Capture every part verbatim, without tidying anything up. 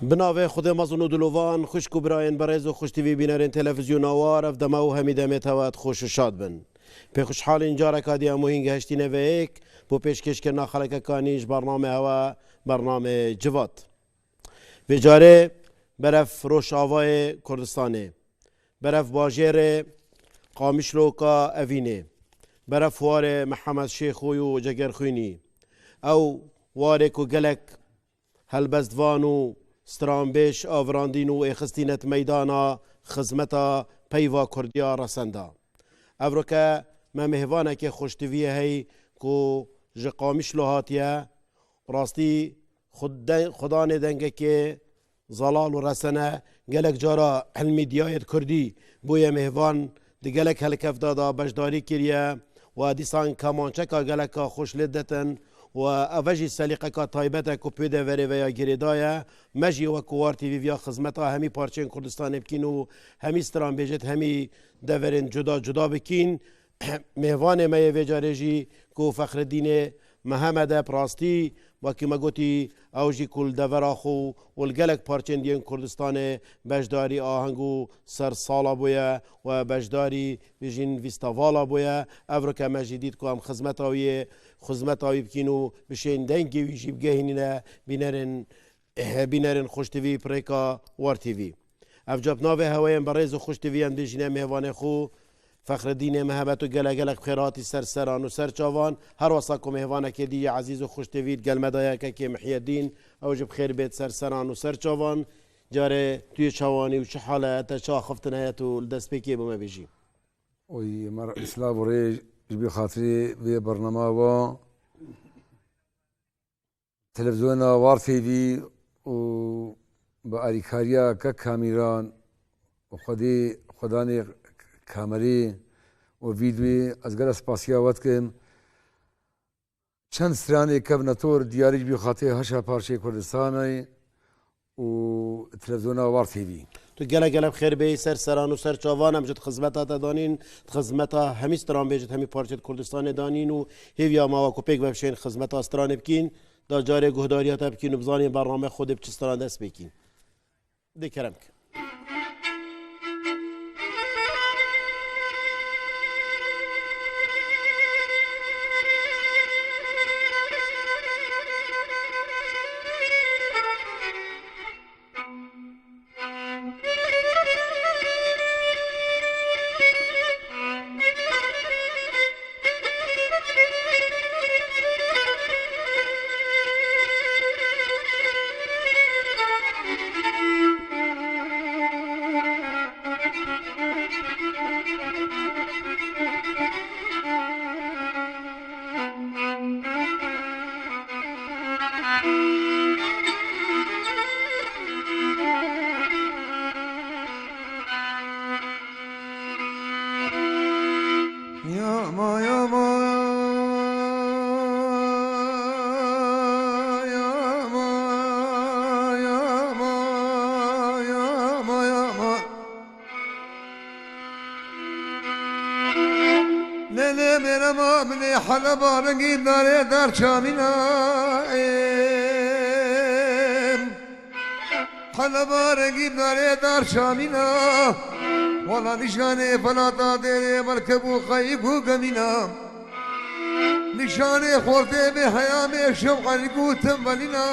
Bi navê Xwedê mezin û dilovan, xwişk û birayên berêz û xwiştivî bînerên televîzyona War, ev dema û hemî demê tewa xweş û şad bin. Pê xweşhalîn careka dî em û hîn gehiştîne vê yek, bo pêşkêşkirina xelekeka nî ji bername hewa, bername Civat. Vê carê beref Rojavayê Kurdistanê, beref bajêrê Qamişloka Evînê, beref warê Mihemed Şêxoyî û Cegerxwînî, ew warê ku gelek helbestvan û stranbêj avirandîn û êxistîne di meydana xizmeta peyva Kurdiya resenda. Evroke me mêvanekê xweştiviyê hey ku ji Qamişlo hatiye, rastî xud-, de-, xudanê dengekê zelal û resene, gelek cara hilmîdiyayê di kurdî bûye mêvan, di gelek helkefta de beşdarî kiriye û dîsan kemançeka geleka xweş lê detin û eve jî selîqeka taybet e ku pê deverê veya girêdaye. Me jî wek War T V viya xizmeta hemî parçeyên Kurdistanê bikîn û hemî stranbêjê di hemî deverên cuda cuda bikîn. Mêvanê me yê vê carê jî ku Fexredînê Mihemed e, bi rastî, wekî me gotî, ew jî ku li devera xwe û li gelek parçeyên diyên Kurdistanê beşdarî aheng û sersala bûye û beşdarî bijîn festîvala bûye. Evroke me jî dît ku em xizmeta wî yê, xizmeta wî bikîn û bişên dengê wî jî bigehînîne bînerên, eh, bînerên xweş T V, pirêka War T V. Ev ca bi navê Hewayên Berêz û Xweş T V em dibêjîne mêvanê xwe Fexredînê Mihemed û gelek gelek bi xêr hatî ser seran û ser çavan. Her wesa ku mêvanekê dî yê ezîz û xweş T V digel me de ye, kekê Mihyedîn, ew jî bi xêr bêt ser seran û ser çavan. Carê tu yê çawanî û çi hal e, te çi axiftin heye, tu li destpêkê bo me bêjî. Oy, mer silav û rê ji bî xatirê vê bernama wa. Televîzyona War T V û bi alîkariya kek Kamîran û xwedê, xwedanê kamerê û vîdyoyê, ez gelek spasiya we dikim. Çend stranê kevne tor, diyarî ji bî xatê heşa parçeyê Kurdistanê û televîzyona War T V. Tu gelek gelek bi xêr bêyî ser seran û ser çavan, em jî di xizmeta te danîn, di xizmeta hemî stranbêjê, hemî parçeyê Kurdistanê danîn û hêviya me wa ku pêk ve bişên xizmeta stranê bikîn. Da carê guhdariya te bikîn û bizanîn bername Xwedê bi çi stran dest pê kîn. Dê kerem ke. Yama, yama, yama, yama, yama, yama. Lê, lê, mêrema min ê heleba rengî darê dar çamîna ê. Heleba rengî darê dar çamîna. Wala nîşanê felata dêrê merkeb û qayîk û gemîna. Nîşanê xortê bê heyamê şewqelîk û tembelîna.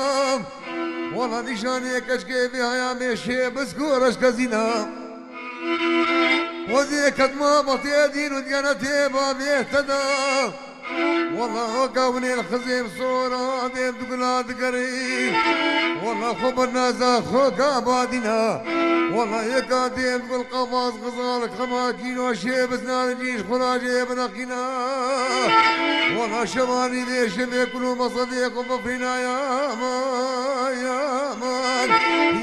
Wala nîşanê keçkê bê heyamê şêbisk û reşkezîna. Wezê ketma batê dîn û diyanetê bavê te da. Wala oka winê li xizêm sora dêm digula digerî. Wala xwe bernaza xwe ka badîna. Wala yeka dêm digul qafaz xizal xema kîno şê biznar cîş xwe rajê bineqîna. Wala şevanî vê şevê kul û mesedê xwe bifrîna yaman, yaman.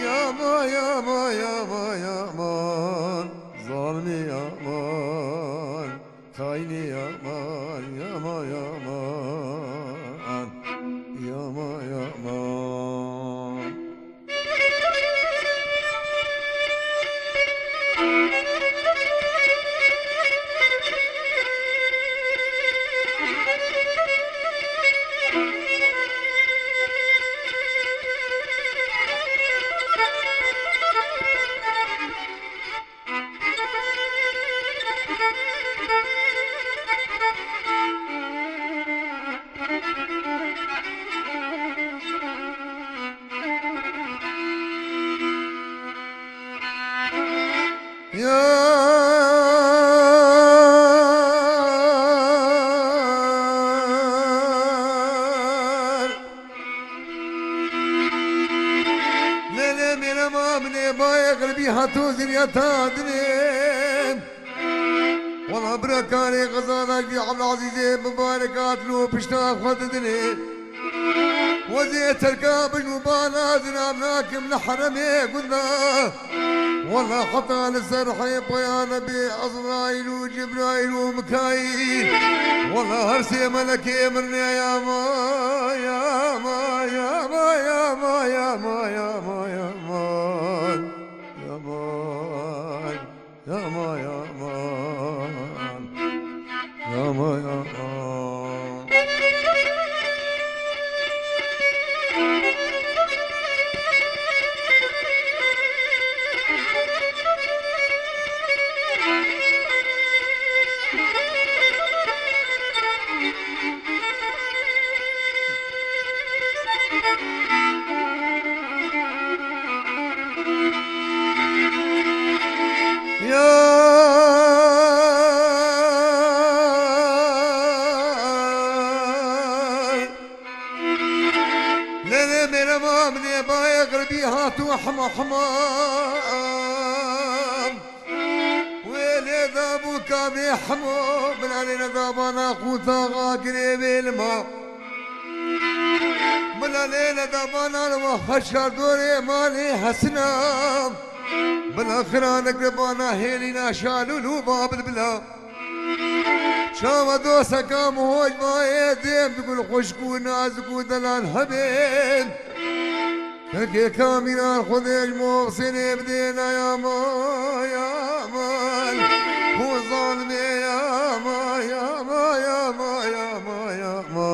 Yaman, yaman, yaman, yaman. Zalimê yaman. Xaînê yaman, yaman, yaman. Yaman, yaman. Hato ziryeta dinê. Wala bira karê xezana jî Ebdulazîzê mibarekat lo pişta xwe didinê. Wezê terka bin û bana zinam nakim li heremê gunda. Wala heta li ser heypaya nebê Ezraîl û Cibraîl û Mikaîl. Wala her sê melekê mirnê ya ma, ya ma, ya ma, ya ma, ya ma, ya ma, ya ma. Yaman, yaman, yaman, yaman, yaman. Ya Lele merema minê bayê xirbî hatu hema hema. Wê lê dabû kavê hemo, bila lê nedabana qûtaxa girê vê lima. Bila lê nedabana li wa xeşar dorê malê hesina. Bila xiranik li bana hêlîna şalûl û babil bila. Çawa dosteka min hoj bayê dêm di gul xweşk û nazik û delal hebên. Kekê Kamîran Xwedê ji Mohsinê bidê na ya ma, ya ma, ku zalimê ya ma, ya ma, ya ma, ya ma, ya ma.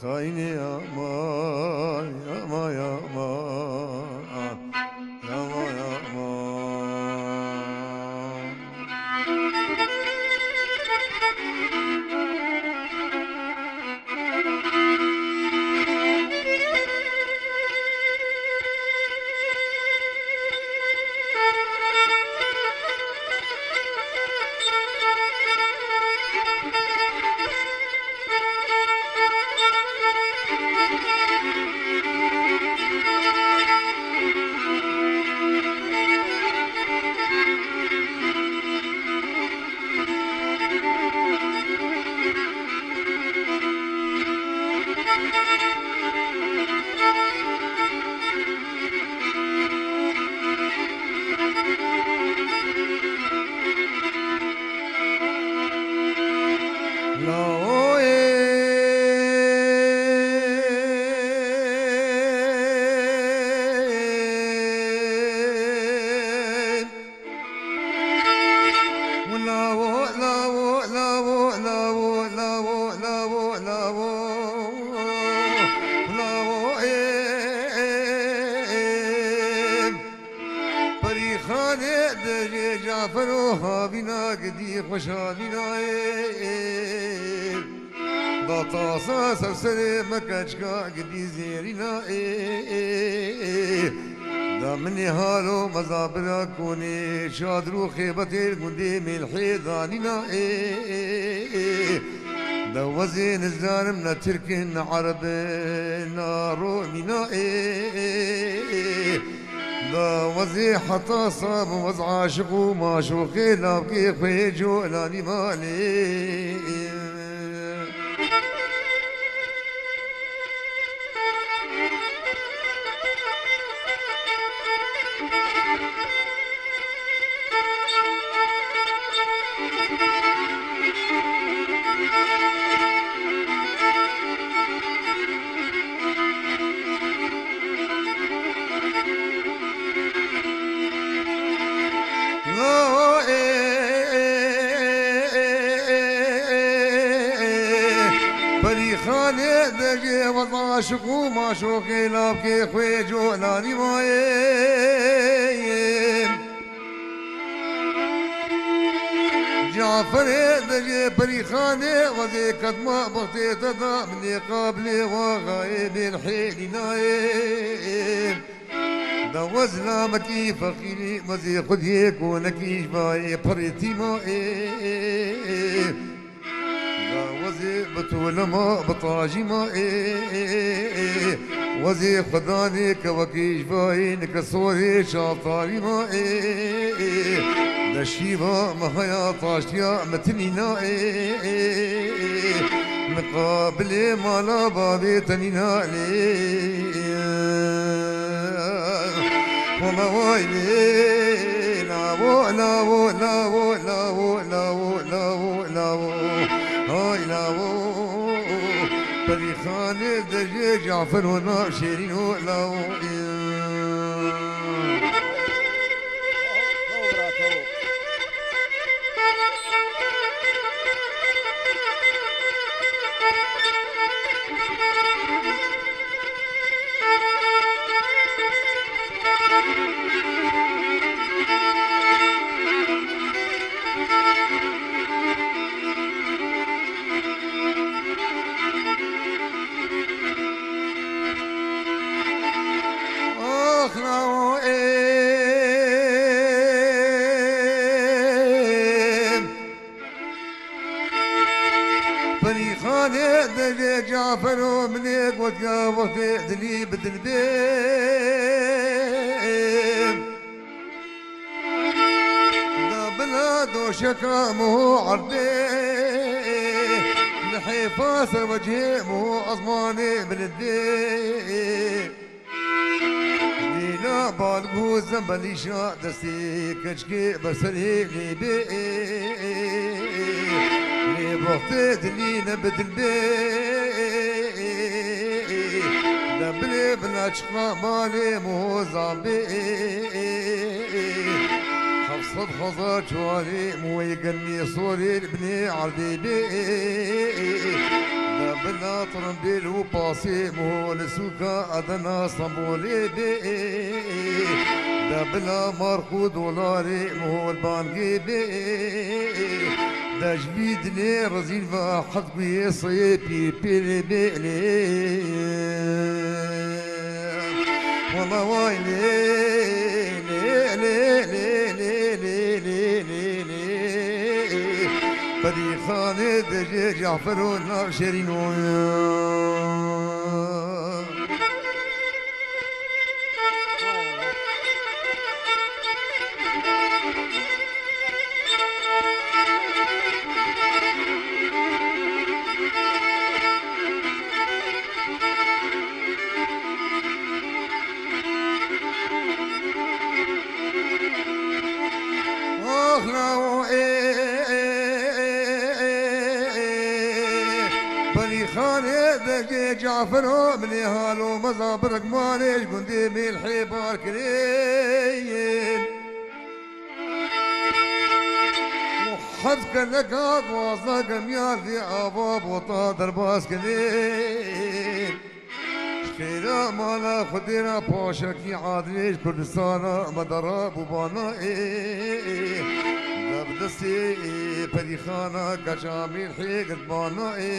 Xaînê ya ma, ya ma, ya ma. Ya ma, ya ma. Perîxanê dejê Cafero havîna gidî xweşhavîna ê. Da tasa ser serê me keçka gidî zêrîna ê. Da minê halo mezabira konê çadir û xêbetê gundê mêlhê danîna ê. Da wezê nizanim ne tirkin ne erebin ne romîna ê. Da wezê heta sab wez aşiq û maşoqê lavkê xwê colanî malê. Perîxanê dejê wez aşiq û maşoqê lavkê xwê colanî mayê. Caferê dejê Perîxanê wezê ketma bextê te da minê qabilê waxayê bên hêlî nayê. Da wez lamekî feqîrî wezê xwediyê konekî ji vayê perê tîma ê. Da wezê Bi tolema, bi tajî ma ê, ê, ê, ê. Wezê Xudanê ke wekî ji vayî nike sorê çavtarî ma ê, ê, ê. De şîva me haya taştiya me tinîna ê, ê, ê, ê. Miqabilê mala bavê tenîna lê. Wala vay lê, lavo, lavo, lavo, lavo, lavo, lavo, lavo. Hay lavo. Perîxanê dejê Cafer û nav şêrîn û lavo. Ax, lawo, ê. Perîxanê dejê Cafer û minê gotiya wextê dilî bi dil bê. Da bila doşeka mo erdê, li hêfa ser wecihê mo ezmanê bilindê. Lîla balbû zembelîşa destê keçkê ber serê lê bê. Lê wextê dilî ne bi dil bê. De bilê bila çiqa malê mo zan bê. Heft sed hezar çuwarê mo yê genmê sorê binê erdê bê. De bila trimbêl û pasê mo li sûka Adana Stenbolê bê. De bila mark û dolarê mo li bangê bê. De ji vî dilê rezîl ve hed guyê seyê pî pêlê bê lê. Wala vay lê, lê, lê. Perîxanê dejê Cafer û nav şêrîn û. Ax, lawo, ê, ê, ê, ê, ê, ê, ê. Perîxanê dejê Cafer û binê halo meza bi rikmanê ji gundê mêlhê bar kirên. Û hed keleka duwazdeh gemiyar dê ava bota derbas kirên. Xêra mala Xwedê ra paşekî adilê ji Kurdistana me de rabûbana ê. De bi destê ê Perîxana keça mêlhê girdbana ê.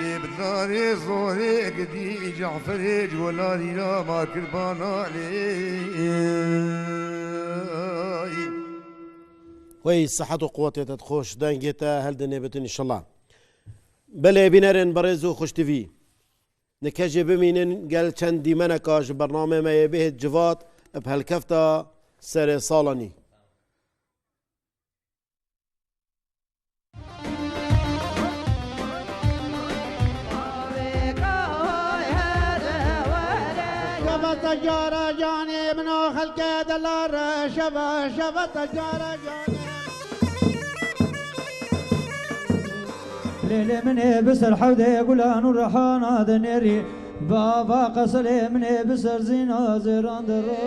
Lê bi darê zorê gidî Caferê ji welarî ra ma kirbana lê. Wey sihet û quwetê te xweş, dengê te hildinê bitin înşallah. Belê bînerên berêz û xweştivî. Nike jî bimînin gel çend dîmeneka ji bernamê me yê bihêt civat bi helkefta serê salanî. Şevete cara canê min o xelke delar, şeve, şevete cara canê. Lêlê min ê bi ser hewdê gulan û rihana dinêrî. Bi ava qeselê min ê bi ser zîna zêran de ro.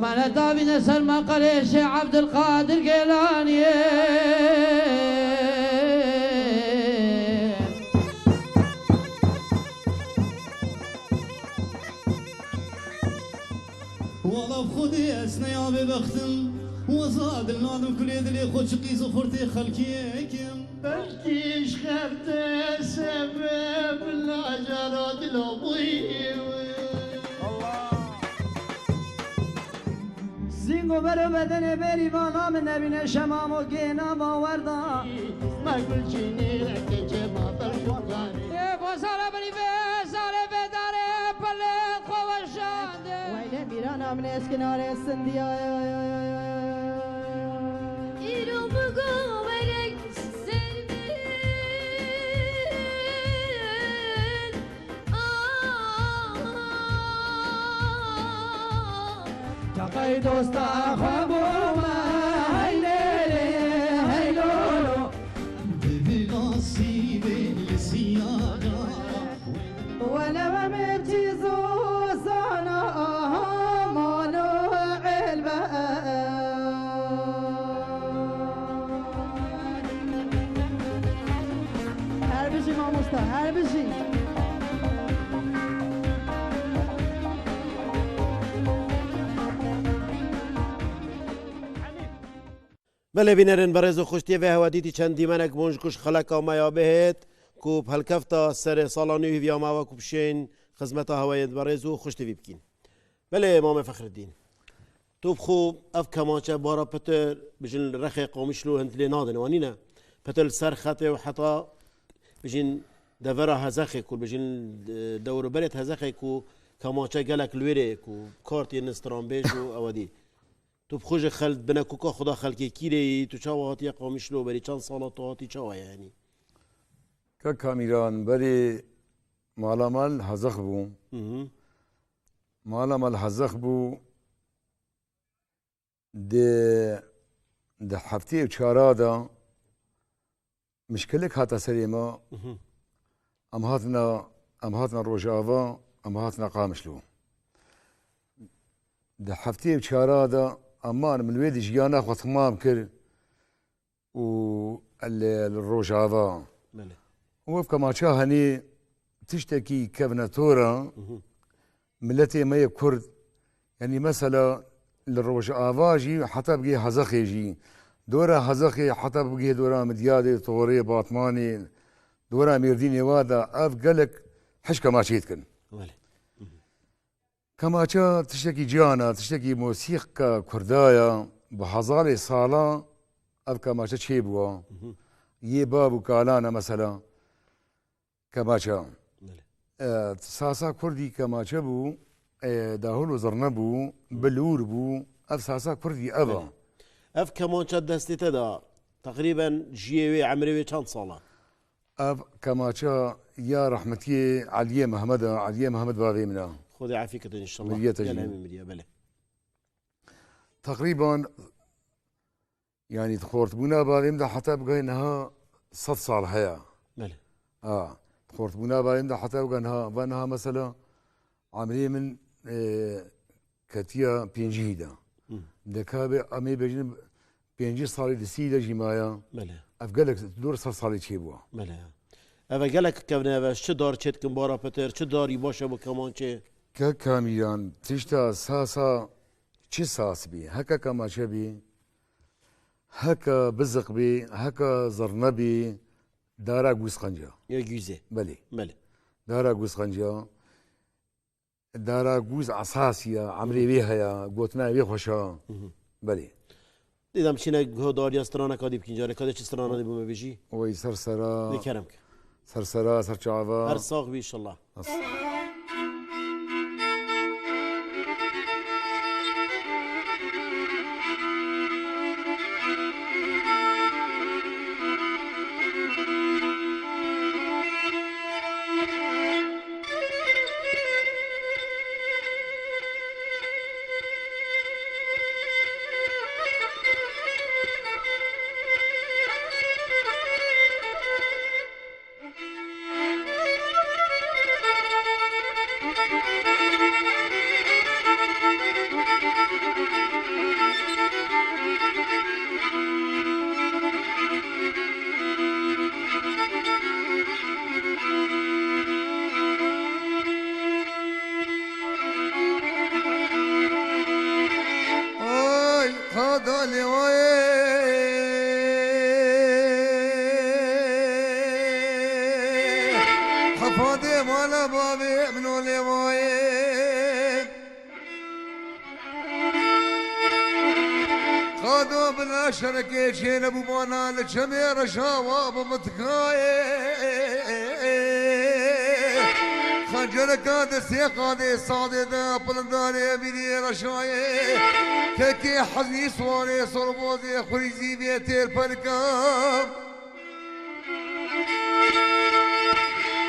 Mane davîne ser maqerê Şêx Evdilqadir Gêlaniyê. Wala bi Xwedê ez ne ya bêbextim, weza dil nadim kulê dilê xwe çi qîz û xurtê xelkê kim. Belkî ji xerte sebeb lajara dila bûyî. Zîn Bero bedenê berî vala min nebîne şemamo gêna bawerda. Me gulçînê kencê ma berşuxanê. Ê, bazara berî ve, zare vedare, pele xwe weşande. Weyle mîrana min eskinare sindiya. Îro bigo welek ser min. Teqey dosta xwe bûme, hey lê lê, hey lolo. Bi vî nasîbê li siyara. Wele we min çî zû zana, aha, mano elbe. Her bijî mamosta, her bijî. Belê bînerên berêz û xwiştiyê vê hewe dîtî çend dîmenek bûn ji ku ji xeleka me ya bihêt ku bi helkefta serê sala nû hîviya me we ku bişên xizmeta heweyê berêz û xwiştî vî bikîn. Belê Mamê Fexreddîn. Tu bi xwe ev kemaçe bara pitir bijin li rexê Qamişlo hin dilê nadin, wa nîne? Pitir li ser xetê û heta bijin devera Hezexê ku bijin, e, dewroberê Hezexê ku kemaçe gelek li wêrê ku kartê stranbêj û ewe dî. Tu bi xwe ji xel-, binekoka xwe de xelkê kîrê yî, tu çawa hatiye Qamişlo, berî çend sala tu hatî çawa ye, yanî? Kek Kamîran, berê mala me li Hezex bû. Hı hı. Mala me li Hezex bû, di, di heftê û çara de mişkilek hate serê me. Mhm. Em hatina, em hatina Rojava, em hatina Qamişlo. Di heftê û çara de eman min wê di jiyana xwe temam kir û li, li Rojava. Belê. Û ev kemaça henî tiştekî kevnetor e. Mhm. Miletê me yê Kurd, yanî mesela li Rojava jî heta bigihê Hezexê jî, dora Hezexê heta bigihê dora Midyadê, Torê, Batmanê, dora Mêrdînê wa de ev gelek hişk kemaçê dikin. Belê. Kemaça tiştekî ciyan e, tiştekî mosîqka Kurda ye, bi hezarê sala ev kemaça çêbûwa. Mhm. Yê bav û kalan e mesela. Kemaça. Belê. E, sasa kurdî kemaçe bû, e, dahûl û zirne bû, bilûr bû. Ev sasa kurdî ev e. Belê. Ev kemaça destê te de teqrîben jiyê wê, emrê wê çend sal e? Ev kemaça ya rehmetiyê Eliyê Mehmed e, Eliyê Mehmed bavê min e. Xwedê efî kidin inşallah. Miriyete jî. Gel hemî miriye, belê. Teqrîban Yanî di xortbûna bavê min de heta bigihê niha sed sal heye. Belê. A, di xortbûna bavê min de heta bigihê niha, va niha mesela emrê min, e, ketiya pêncî de. Hı. Dekabe em ê bêjin pêncî salî di sî de jî maya. Belê. Ev gelek dor sed salî çêbû. Belê. Ev e gelek kevne ev e, çi dar çêdikin bara pitir, çi darî baş e bo kemançê? Kek Kamîran, tişta sasa çi sas bî, heke kemaçe bî, heke biziq bî, heke zirne bî, dara gûz qenca. Ya gûzê. Belê. Belê. Dara gûz qenca. Dara gûz esasî ya, emrê wê heye, gotina wê xweş e. Hı hı. Belê. Didem çîne guh dariya straneka dî bikîn, careka de çi strana dî bû me bêjî? Oy, ser sera. Dê kerem ke. Ser sera, ser çava. Her sax bî inşallah. As- Ay, qada lêwayê. Xefadê mala bavê min o lêwayê. Şerekê çênebûbana li çemê reşawa bi mitkayê. Xencereka destê qadê sadê de pilindarê emîrê reşayê. Kekê hezî swarê sorbozê xurîzî vê têr pelika.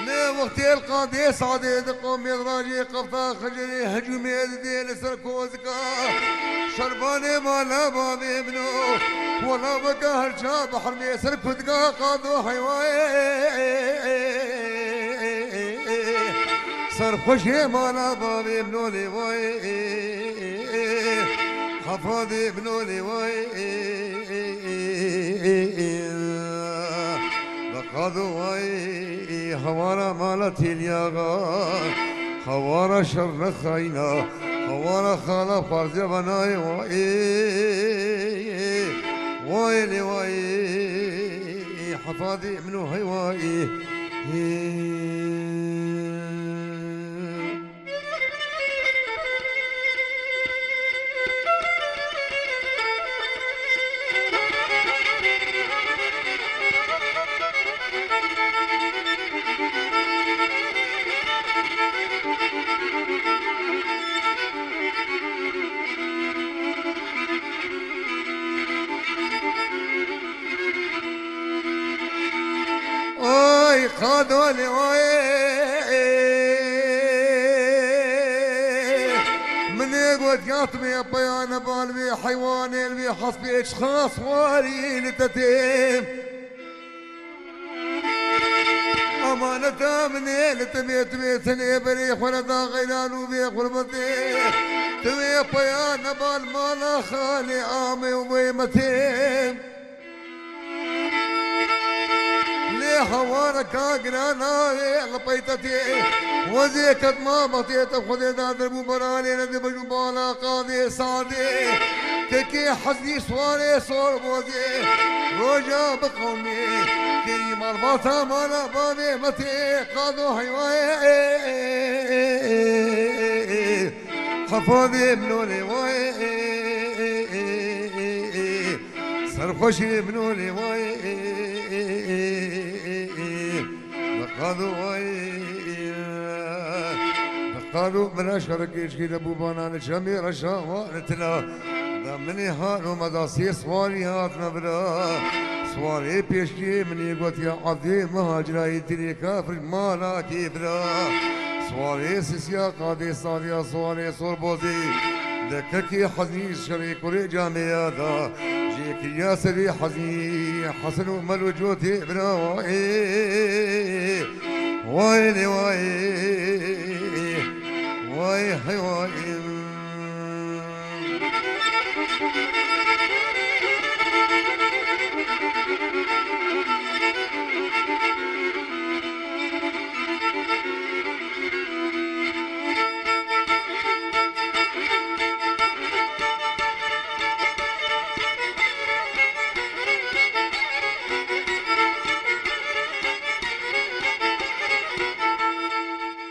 Lê wextê li qadê sadê di qomê rajê qefta xecerê hecûmê didê li ser kozika. Şervanê mala bavê min o, wela weke her ça bi hermê ser kutika qado heywayê. Serxweşê mala bavê min o lê wayê. Xefadê min o lê wayê. Bi qado wayê, hewara mala têliyaxa, hewara şer nexayna, hewara xala xwarzê venayê wayê. Wayê lê wayê, hefadê min o heywayê. Ay qado lê wayê. Min ê got ya tu bê peyane bal bê heywanê li bê hespê çiqas warî li te têm. Emaneta min ê li te bê tu bê tenê berê xwe re da xeyran û bê xurbetê. Tu bê peyane bal mala xalê amê û bê me têm. Lê hewareka giran nayê li peytetê. Wezê ket ma bextê te Xwedê da derbû beranê ne dibij û bala qadê sadê. Kekê hezî swarê sor bozê. Roja bi qewmê. Kêrî malbata mala bavê me tê qado heywayê. Xefadê min o lê wayê. Serxweşê min o lê wayê. Bi qado wayê. Bi qado bila şerekê çikê de bûbana li çemê reşa wa li tila. Da minê halo me da sê swarî hatine vira. Swarê pêşkê minê gotiya Evdê Mihacirayê tirê kafir mala kêfira. Swarê sisiya qadê sadiya swarê sorbozê. De kekê hezî şerê kurê camêya da. Jêkiriya serê hezî Hesen û Melo cotê bira wayê. Wayê lê wayê. Wayê hey wayê.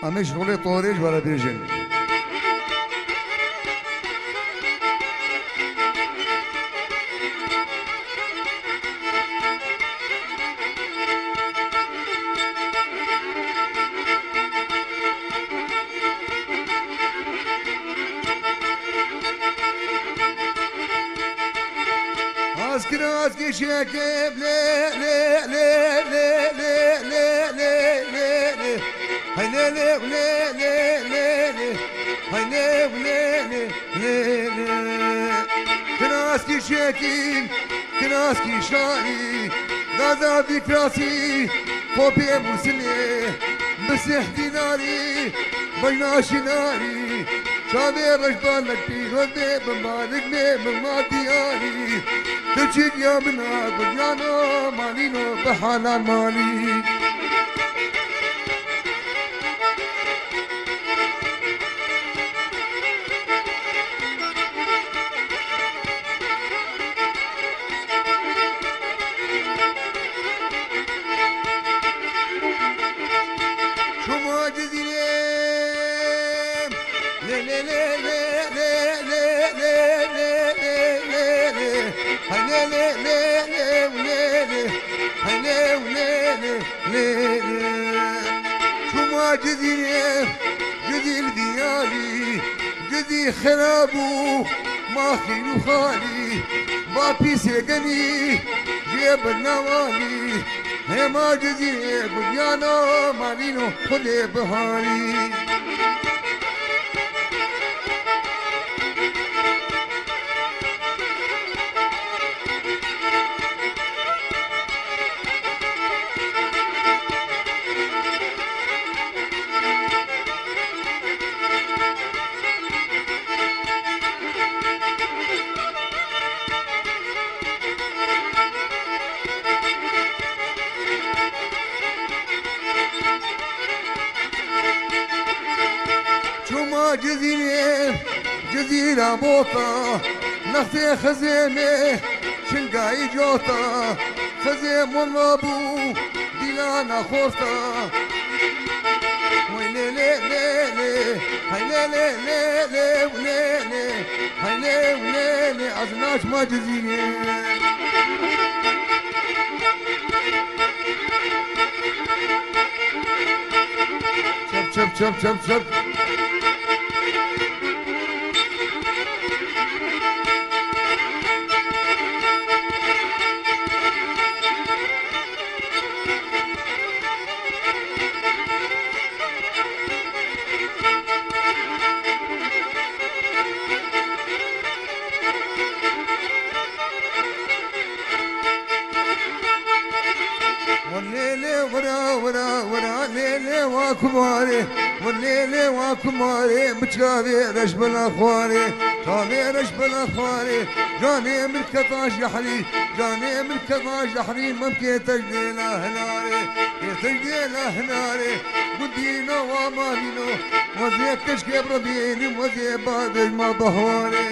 Em ê ji rolê torê ji we re bêjin. Askir askir şekê lê lê lê lê lê lê lê lê lê lê. Hay lê lê lê lê lê lê. Hay lê lê lê lê lê. Kiraskî şekî, kiraskî şarî, gaza vî kirasî, kopê Mûsilê, bi sih dînarî, bejna şinarî, çavê reşbanek pîroz bê, bi malik bê, bi ma diyarî, tu çî diya min a, gudiyano, malîno, bi halan malî. Şuma Cizîrê. Lê, lê, lê. Hay lê, lê. Cizîrê, cizîr diyalî, cizî xera bû, ma xîn û xalî, ba pîsê genî, jê bi newanî, hêma cizîrê gudiyana malîno xwedê biharî. Çûma Cizîrê, Cizîra bota, nextê xizêmê, çingayî cota, xizêm wela bû, dîlana xorta. Wey lê lê lê lê, hey lê lê lê lê, lê lê, hey lê lê lê, ez naçma Cizîrê. Çöp, çöp, çöp, çöp, çöp. Wa lê lê wira, wira, wira, lê lê wa kumarê, wa lê lê wa kumarê, bi çavê reş bila xwarê, çavê reş bila xwarê, canê min keta jehrî, canê min keta jehrî, mem kê tecdê la hinarê, kê tecdê la hinarê, gundîno wa malîno, wa zê keşkê bi re bînim, wa zê bavêj ma bahwarê.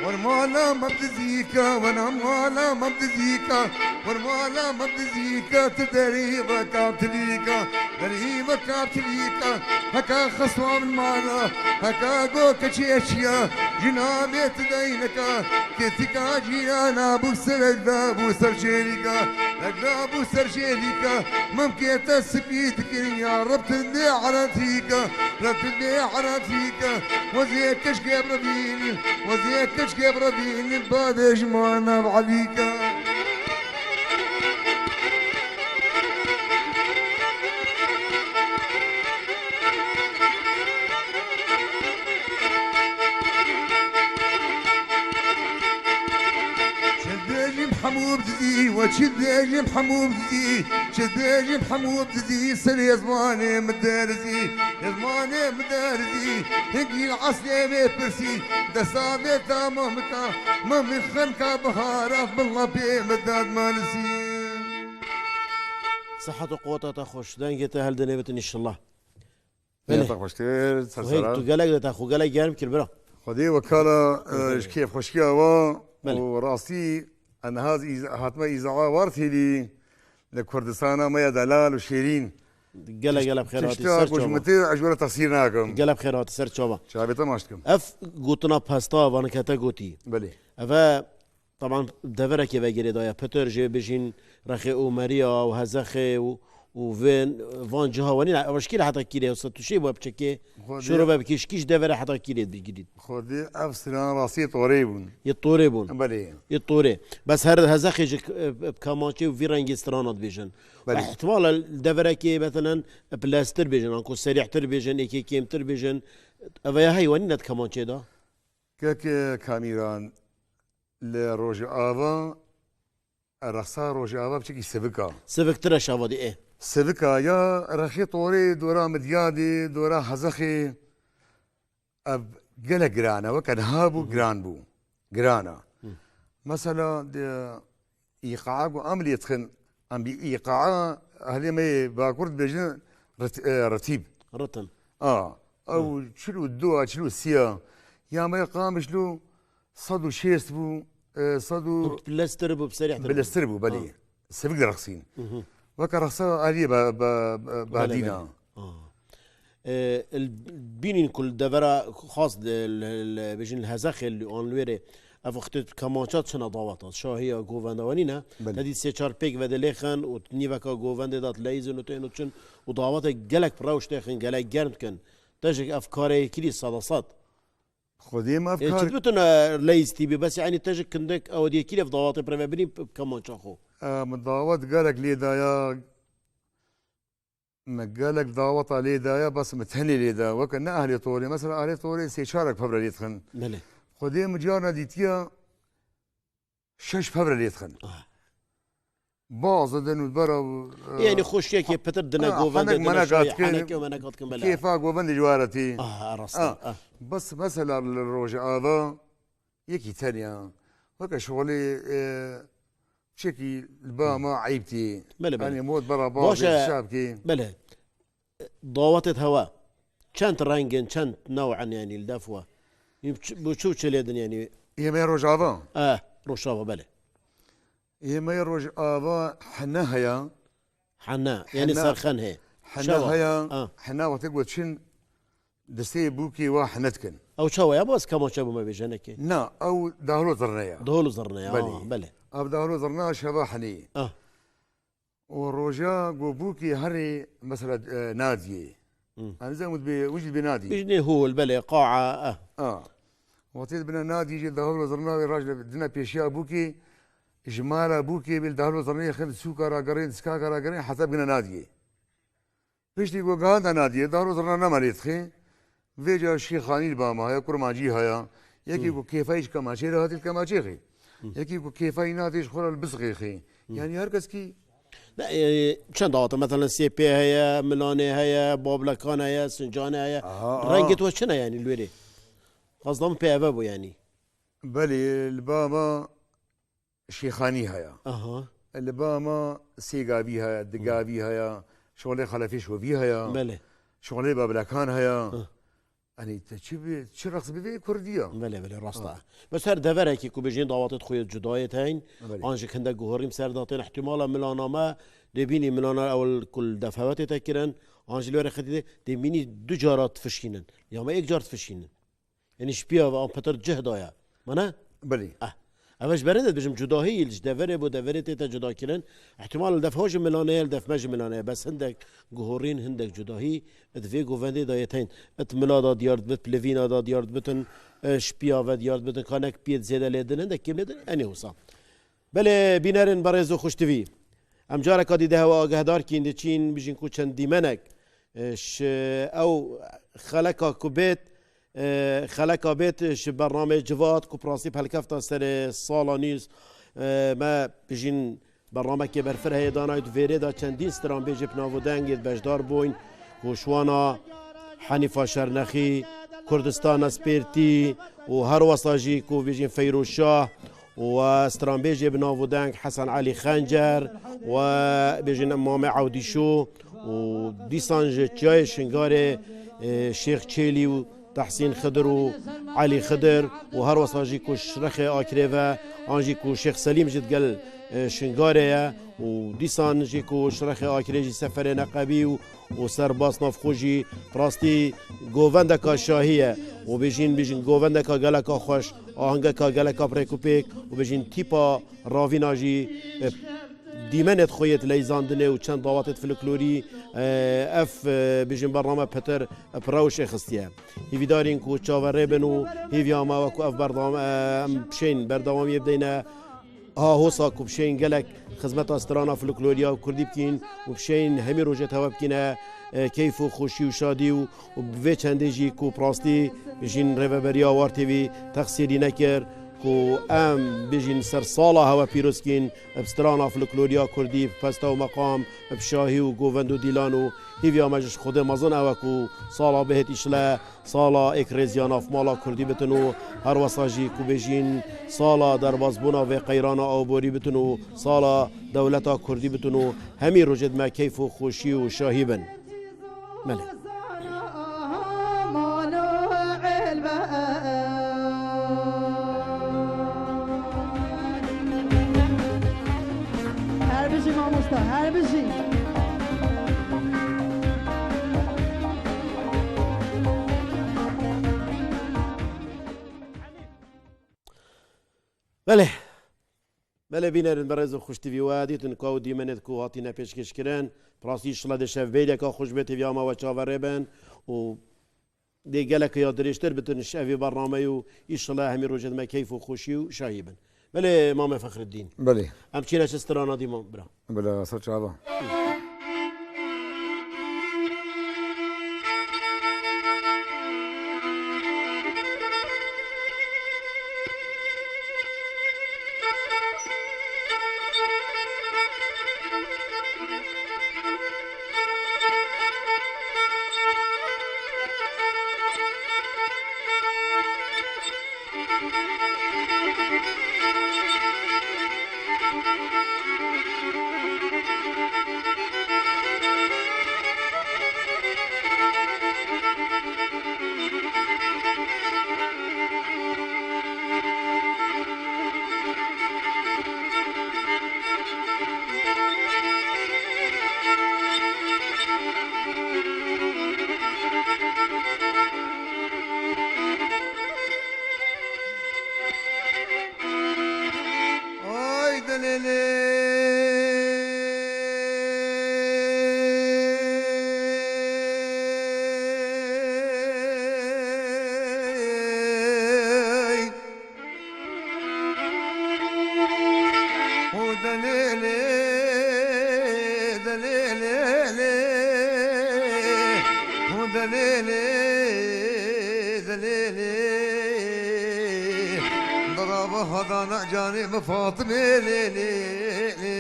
Wer mala me dizîka, wer mala me dizîka, wer mala me dizîka, tu derî veka tilîka, derî veka tilîka, heka xeswa min mala, heka go keçê çiya, jina bê tu deynika, Ketika cîrana bû serek da bû ser şêrîka, rek da bû ser şêrîka, mimkê te spî dikirin ya Reb tu dê eretîka, Reb tu dê eretîka, wezê keşkê bi re bînin, wezê keşkê bi re bînin, bavê ji ma nav Elîka. Çi dibêjim hemû bi dizî, we çi dibêjim hemû bi dizî, çi dibêjim hemû bi dizî, serê zimanê min derizî, zimanê min derizî, hingî li eslê wê pirsî, desta vê tamamika, min min xemka bihara, min lapê min dadmanisî. Sihet û quweta te xweş, dengê te hildinêvitin înşellah. Belê. Te xweştir, ser Hey, seran. Tu gelek de te xwe gelek germ kir, bira. Xwedê wekala, e, Belê. Ji kêfxweşiya wa Belê. Û rastî, en niha ez îz-, hatime îzaha war têlî li Kurdistana me ya delal û şêrîn. Gelek, gelek bi xêr hatî, Tişta ser ku ji çava. Min tê, ez ji we re texsîr nakim. Gelek bi xêr hatî, ser çava. Çavê te maç dikim. Ev gotina pesta, vanikete gotî. Belê. Eve Taban deverekê vegirê daye. Pitir jê bijîn rexê Omeriya û Hezexê û, û vên, van ciha wenî ne. Ev şkî heta kîrê, wisa tu şî we biçekê, Xwedê şoro ve bikî, şkî ji devere heta kîrê digirît. Xwedê ev siran rastî torê bûn. Yê torê bûn. Belê. Yê torê. Bes her Hezexê ji k-, e, e, kamançê û vî rengê strana dibêjin. Belê. Ihtimal e deverekê, meselen, e, bi leztir bêjin, anku serîhtir bêjin, êkê kêmtir bêjin. Ev ya hey wenî ne di kamançê de? Kek, e, Kamîran, Li Rojava, rexsa Rojava piçekî sivik a. Siviktir e şavadî ê. Sivik a ya rexê torê dora Midyadê, dora Hezexê, ev gelek giran e. Weke niha bû, Hı hı. giran bû. Giran a. Hı. Mesela, di îqaa ku em lê dixin, em bi îqaa ehlê me yê Bakur dibêjin rit-, e, ritîb. Ritim. A, ew Hı. çil û du a, çil û sê a. Ya me Qamişlo sed û şêst bû, e, sed û Hûn bi leztir bû, bi serîhtir bû. Bi leztir bû, belê. Ha. Sivik direxsîn. Hı hı. Weke rexsa aliyê be, be, be, Belê, badîna. belê. Ha. E, li bînîn ku li devera xas li, li, li, bêjin li Hezexê li an li wêrê ev wextê kemança çina daweta, şahiya govenda we nîne. Belê. Te dî sê çar pêk ve de lêxin û nîveka govendê de dileyîzin û tên û çin û dawetê gelek bi rewş têxin, gelek germ dikin. Te jî ev karê kirî seda sed. Xwedê me ev Ê, kar çi dibitun, e, leyîz tî bî, bes, yanî, te ji kindek ew diyekî ev dawatê pireve binî, p-, kemança xwe. E, min dawet gelek lê daya, me gelek daweta lê daya, bes min tenê lê daya. Weke ne ehlê torê, mesela ehlê torê sê çarek pevre lê dixin. Belê. Xwedê min carna dîtiya şeş pevre lê dixin. Ah. Baz didin û bera, e, Yanî xweşiyekê pitir dine ha, govendê henek dine menek şayê, hat kin, henekê û menek hat kin, belê. Kêfa govendê ji were tî. Ah, rast e, Ha, ah. Bes mesela li Rojava yekî tenya. Weke şolê, e, çekî li ba ma eyb tî. Belê, belê. Yanî mod bera Baş e, bazê şabkî. Belê. Dawetê hewa. Çend rengin, çend new'in, yanî, li def we? Yî çi, bu çi û çi lê din, yanî? Yê me Rojava? Eh, Rojava, belê. Yê me Rojava hene heye. Hene, yanî Hene. serxen heye. Hene Şewa. heye. Ha. Hene wextê ku çin destê bûkê wa hene dikin. Ew çawa ya? Bas kemaçe bû me bêje nekê. Na, ew dahlo zirne ya. Dahlo zirne ya, Belê. ha, belê. Ev dahlo zirne şeva henê. Ah. Û roja ku bûkê herê, mesela, e, nadiyê. Hmm. Em dizem wî dibê, wî jî dibê nadî. Bijnê hol, belê, qa'a, eh. A. Wextê dibine nadî jî dahlo zirna wê raj dine pêşiya bûkê, ji mala bûkê bê dahlo zirnê xin sûka ra gerên, skaka ra gerên, heta bigine nadiyê. Piştî ku gihanda nadiyê, dahlo zirna nema lê dixê. Vêca şîxanî li ba me heye, kurmancî heye. Yekî Hmm. ku kêfayî ji kemaçê re hatî li kemaçê xê. Hmm. Yekî ku kêfayî natê ji xwe re li bizixê xê. Hmm. Yanî her kes kî Ne, e, çend dawata, mesela, sê pê heye, milanê heye, bablekan heye, sincanê heye. Aha, aha. Rengê we çi ne, yanî, li wêrê? Qasdam pê eve bû, yanî. Belê, li ba me şêxanî heye. Aha. Li ba me sê gavî heye, du gavî heye, şolê xelefê şovî heye. Belê. Şolê bablekan heye. Hı. Yanî te çi bi, çi reqs bivê kurdî ya? Belê, belê, rast Ha. e. Bes her deverekî ku bêjin dawatê xwe yê cudayê teyn, Belê. an jî hindek guhorîm ser datên ihtimala milana me, dê bînî milana ewil ku li defewetê te kirin, an jî li were xetî de, dê bînî du cara difişînin. Ya me êk car difişînin. Yanî ji piya ve an petir cih daye. Mana? Belê. Eh. Ev ji berê de dibêjim cudahî, ji deverê bo deverê tête cudakirin. Îhtimal li def ho ji milane ye, li def me ji milane ye. Bes hindek guhorîn, hindek cudahî di vê govendê de yê tên. It mila da diyar dibit, plivîna da diyar dibitin, e, şpiya ve diyar dibitin, kanek piyê zêde lê din, hindek kêm lê din, enê wisa. Belê, bînerin berêz û xuştivî. Em careka dî di hewa agehdar kîn diçîn, bijîn ku çend dîmenek, e, ji ew xeleka ku bêt, e, xeleka bêt ji bernameyê Civat ku bi rastî bi helkefta serê sala nîz, e, me bijîn bernamekê berfirehê danayî di vêrê de çendîn stranbêjê bi nav û dengê beşdar bûyn ku ji wana Henîfa Şernexî, Kurdistana Spêrtî û her wesa jî ku bijîn Feyroz Şah, û stranbêjê bi nav û deng Hesen Elî Xencer û bêjin Mamê Ewdîşo û dîsan ji çiyayê Şingarê, e, Şêx Çêlî û Tehsîn Xidir û Elî Xidir û her wesa jî ku ji Rexê Akirê ve an jî ku Şêx Selîm jî digel, e, Şingarê ye û dîsan jî ku ji Rexê Akirê jî Seferê Neqebî û û serbas nav xwe jî rastî govendeka şahî ye û bêjîn, bêjin govendeka geleka xweş, ahengeka geleka bi rêk û pêk û bêjin tîpa ravîna jî, e, dîmenê xwe yê dileyzandinê û çend dawatê folklorî, e, ev, e, bêjin bername pitir, e, bi rewşê xistiye. Hîvîdarîn ku çaverê bin û hîviya me wekû ev berdam-, e, em bişên berdewamiyê bideyne. Ha hosa ku bişên gelek xizmeta strana folkloriya kurdî bikîn û bişên hemî rojê tewe bikîne, e, keyf û xweşî û şadî û, û bi vê çendê jî ku bi rastî jîn rêveberiya War T V texsîrî nekir ku em bijîn ser sala hewe pîroz kîn bi strana folkloriya kurdî bi pesta û meqam, bi şahî û govend û dîlan û hîviya me ji Xwedê mezin ew e ku sala bihêt îşle Sala êkrêziya navmala kurdî bitin û her wesa jî ku bêjîn sala derbasbûna vê qeyrana awborî bitin û sala dewleta kurdî bitin û hemî rojê di me keyf û xweşî û şahî bin. Belê. Her bijî mamosta, her bijî. Belê. Belê bînerin, berêz û xweş T V we dîtin ku ew dîmenê ku hatîne pêşkêşkirin. Bi rastî înşallah dê şev bêdeka xweş bê, T V ya me we çaverê bin û dê gelek ya dirêjtir bitin ji evî bernameyê û înşallah hemî rojê me keyf û xweşî û şahî bin. Belê Mame Fexreddîn. Belê. Em çîne çi strana dîman bira. Bila ser çava. Ay delele. Hu delele, delele, hu delele, delele. Daraba hadana canê mi Fatime lê lê lê.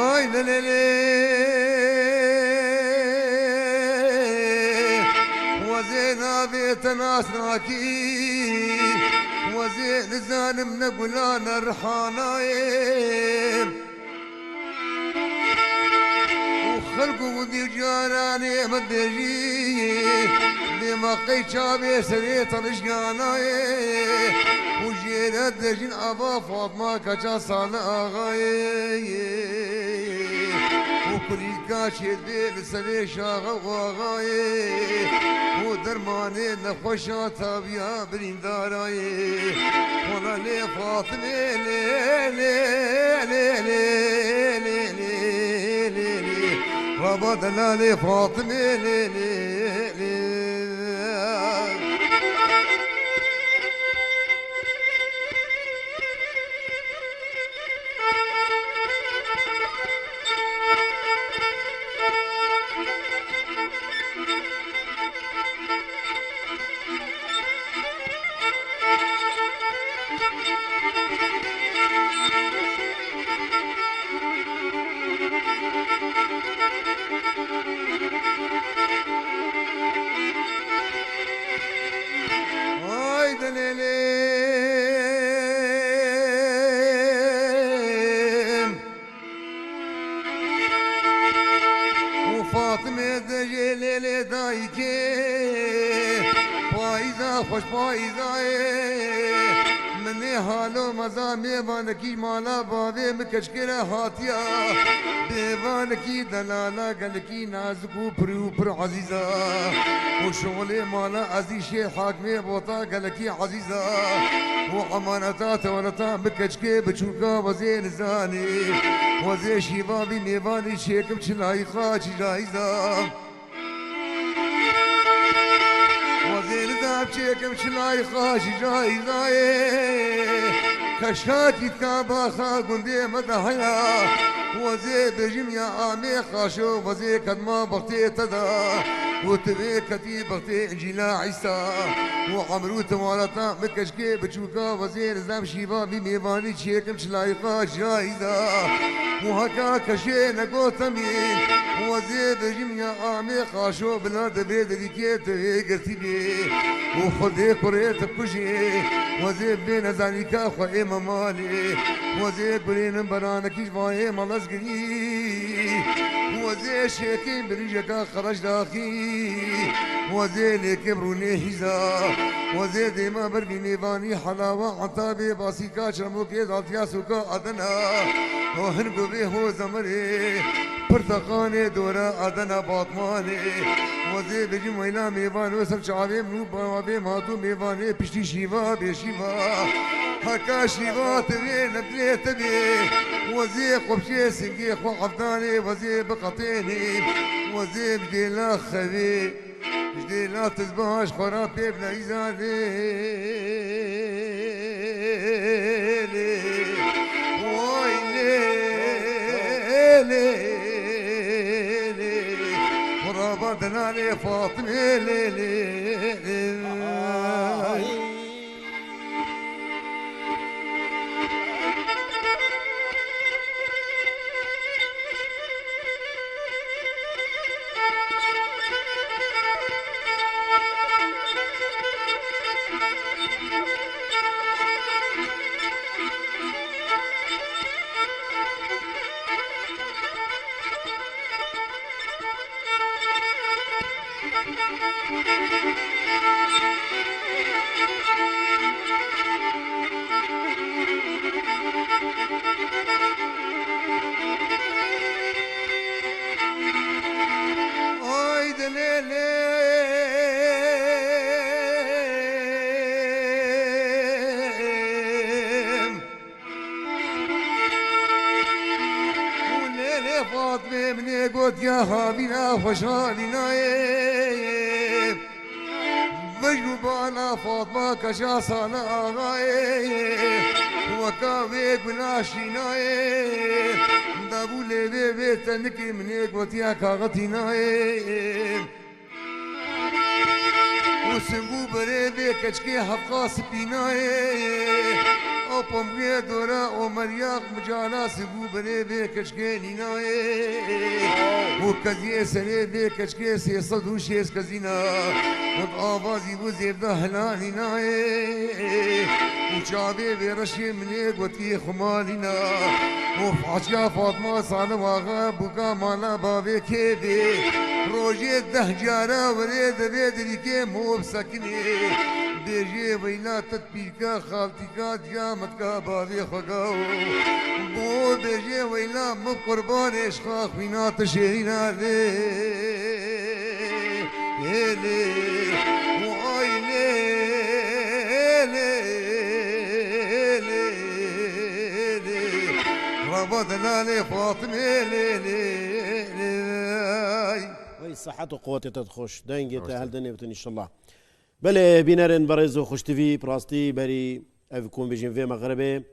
Ay lelele, wezê navê te nas nakî, wezê nizanim ne gula ne rihana ye. Û xelk û dî caranê min dêjî, dê ma qey çavê serê te rijgana ye. Û jêre dêjin ava Fatma keça Salih Axayê. Û kulîlka çêdê li serê şaxa û axayê. Û dermanê nexweşa tabiya birîndarayê. Wala lê Fatime lê, lê, lê, lê, lê, lê, lê, lê, lê. Raba delalê Fatime lê, lê, lê. Ay delele. Û Fatime de jê lêlê dayikê, payîza xweş payîzayê. Min ê halo meza mêvanekî mala bavê min keçkê re hatiya. Bêvanekî delala gelekî nazik û pirî û pir ezîza. Û şixulê mala ezî şê hakimê bota gelekî ezîza. Û emaneta tewreta min keçkê biçûka wezê nizanî. Wezê şîva vî mêvanî çêkim çi layîqa çi cayîza. Wezê nizam çêkim çi layîqa çi cayîza ye. Keşa tîtka baxa gundê me de heya. Wezê bêjim ya amê qaşo wezê kedma bextê te da. Û tu vê ketî bextê Încîla Îsa û emrû tewareta min keşkê biçûka wezê nizam şîva vî mêvanî çêkim çilayqa cayîza. Û heka keşê negotemî wezê bijim ya amê qaşo bila divê dirîkê tu vê girtî bê. Û xwedê kurê tu kujê wezê bê nezanîka xwe ê memalê. Wezê gurênin beranekî ji vayê melezgirî. Wezê şêkê birîjeka qereş daxî. Wezê lêkê rûnê hîza. Wezê dêma ber vî mêvanî helawa etabê basîka çermokê daltiya sûka Adena. O hin govê ho zemirê. Pirteqanê dora Adena Batmanê. Wezê bêjim weyla mêvan o ser çavê min û bavê matû mêvanê piştî şîva bê şîva. Heka şîva tevê ne dilê tevê. Wezê xwe bişê singê xwe efdanê wezê biqetênê. Wezê bidêla xevê. Bidêla tizbaş xwe ra pê bile îzanê. Lê, lê, way lê, lê, lê. Xuraba dinanê Fatime lê, lê, lê. Ay dilê lêm. Û lê lê Fatmê min ê got ya havîna xweşhavînayê. Vej û bala Fatma keşa sala axayê. Weka wê guna şînayê. Dabû lê vê vê tenikê min ê gotiya kaxetînayê. Û singû berê vê keçkê hefqa spînayê. O pomgê dora o merya micala singû berê vê keçkê nînayê. Û keziyê serê vê keçkê sê sed û şêst kezîna. Û avazî bû zêvda hela nînayê. Û çavê vê reşê min ê gotî xumalîna. Û façiya Fatma saliwaxa bûka mala bavê kêvê. Rojê deh cara werê devê dirîkê mov sekinê. Bêjê weyla tet pîrka xaltîka diya metka bavê xwe gaw. Bo bêjê weyla min qurbanê şixa xwîna tu şêrîna lê. Lê, lê, ay lê, lê, lê, lê. Rava delalê Fatime lê, lê, lê. Wey sihet û quwetê te dixweş. Dengê te hel dinêbitin inşallah. Belê bînerên berêz û xweştivî, bi rastî berî ev ku em bêjin vê mexrebê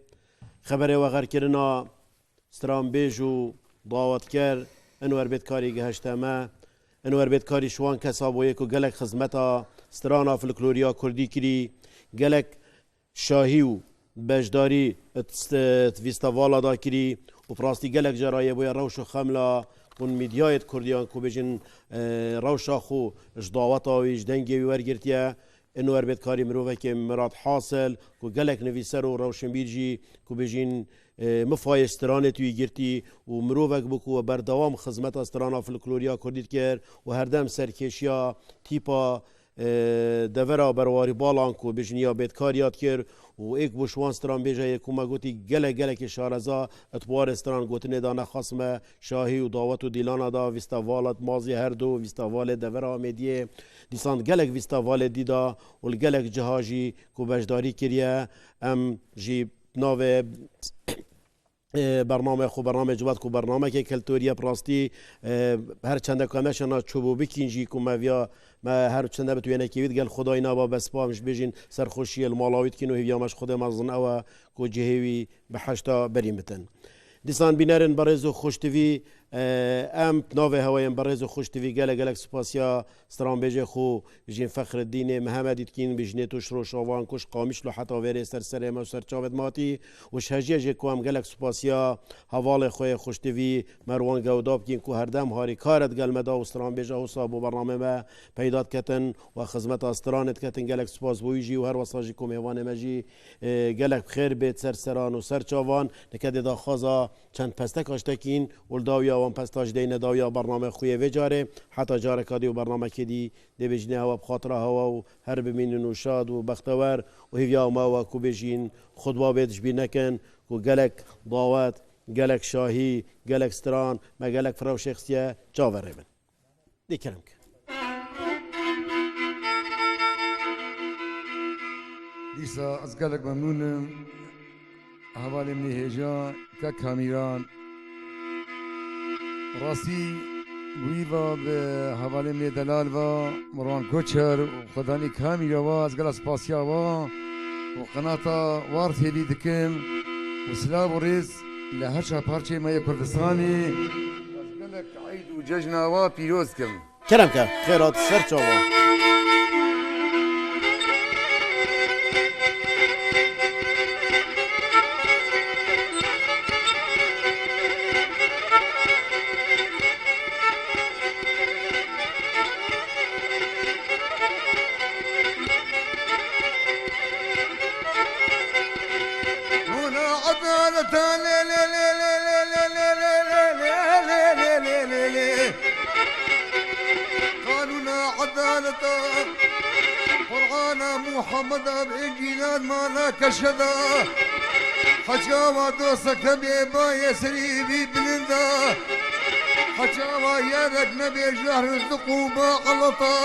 xeberê we xerkirina stranbêj û dawetker Enwer Bêdkarî gihişte me. Enwer Bêdkarî ji wan kesa bûye ku gelek xizmeta strana folkloriya kurdî kirî, gelek şahî û beşdarî di fîstevala da kirî û bi rastî gelek cara yê bûye rewş û xemla hûn mîdyayê kurdiyan ku bêjin, e, rewşa xwe ji daweta wî, ji dengê wî wergirtiye. Enwer Bêdkarî mirovekê mirad hasil ku gelek nivîser û rewşenbîr jî ku bêjin, e, mifayê stranê tu yî girtî û mirovek bû ku we berdewam xizmeta strana folkloriya kurdî dikir û herdem serkêşiya tîpa, e, devera berwarî balan ku bêjin ya Bêdkarî ya dikir û êk bû ji wan stranbêja yê ku me gotî gelek gelekê şareza di warê stran gotinê da nexas me şahî û dawet û dîlana da vîstevala mazî her du vîstevalê devera Amêdiyê. Dîsan gelek vîstevalê dî da û li gelek ciha jî ku beşdarî kiriye. Em jî navê, e, bername xwe, bername Civat ku bernameke keltorî ye bi rastî, e, her çende ku em neşana çûbû bikîn jî ku me viya me her çende bi tu wênekê wî digel Xwedayî naba bespam ji bêjin serxweşiyê li mala wî dikin û hêviya me ji Xwedê mezin ew e ku cihê wî bi heşta berîn bitin. Dîsan bînerên berêz û xweştivî, E, em navê hewa yên berêz û xweş T V gelek gelek spasiya stranbêjê xwe Jîn Fexreddînê Mihemedî dikîn, bi jinê Tûş Roşavan, Kuş Qamişlo heta vêrê ser serê me û ser çavê me hatî û ji hejiyê jê ku em gelek spasiya hevalê xwe yê xweş T V Merwan Gewda bikîn ku herdem harîkar e digel me da û stranbêja wisa bo bernamê me peyda diketin û xizmeta stranê diketin. Gelek spas bo wî jî û her wesa jî ku mêvanê me jî, e, gelek bi xêr bêt ser seran û ser çavan. Nike dê daxwaza çend pestek aştekîn û li dawiya wan pesta ji deyne dawiya bername xwe yê vê carê. Heta careka dî û bernamekê dî dê bêjinê hewa bi xatira hewa û her bimînin û şad û bextewer û hêviya me wa ku bêjîn xutba bêt ji bîr nekin ku gelek dawet, gelek şahî, gelek stran me gelek firewşê xistiye çaverê bin. Dê kerem ke. Dîsa ez gelek memnûn im. Hevalê min ê hêja, kek Kamîran. Rastî wî va bi hevalê min ê delal va, Mirwan Koçer û xwedanî Kamîra va, ez gelek spasiya wa û qenata War T V dikim û silav û rêz li her çar parçeyê me yê Kurdistanê. Ez gelek eyd û cejna wa pîroz kim. Kerem ke, xêr hat ser çava. Qanûna edaleta Qur'ana Muhammeda bi Încîla mana keşeda. Heçawa dosteke bê bayê serî vî bilinda. Heçawa yerek nebê jehr rizq û ba xelata.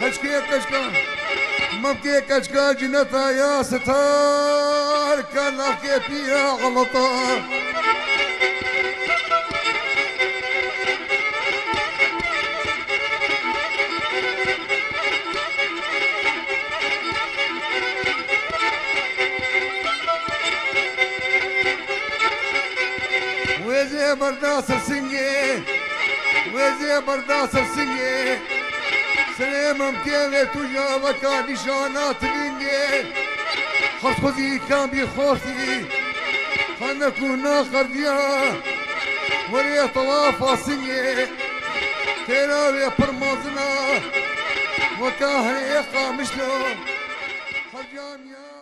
Keçkê keçka, memkê keçka cineta ya sitar, kanaxkê pîra xelata. Wêzê berda ser singê, wêzê berda ser singê. Serê memkê wê tu ja weka nîşana tilingê. Hers xwezî kan bî xortî, xanek û naxerdiya. Werê tewafa singê, têra wê pir mezin e. Weka herê Qamişlo, Hecamiya.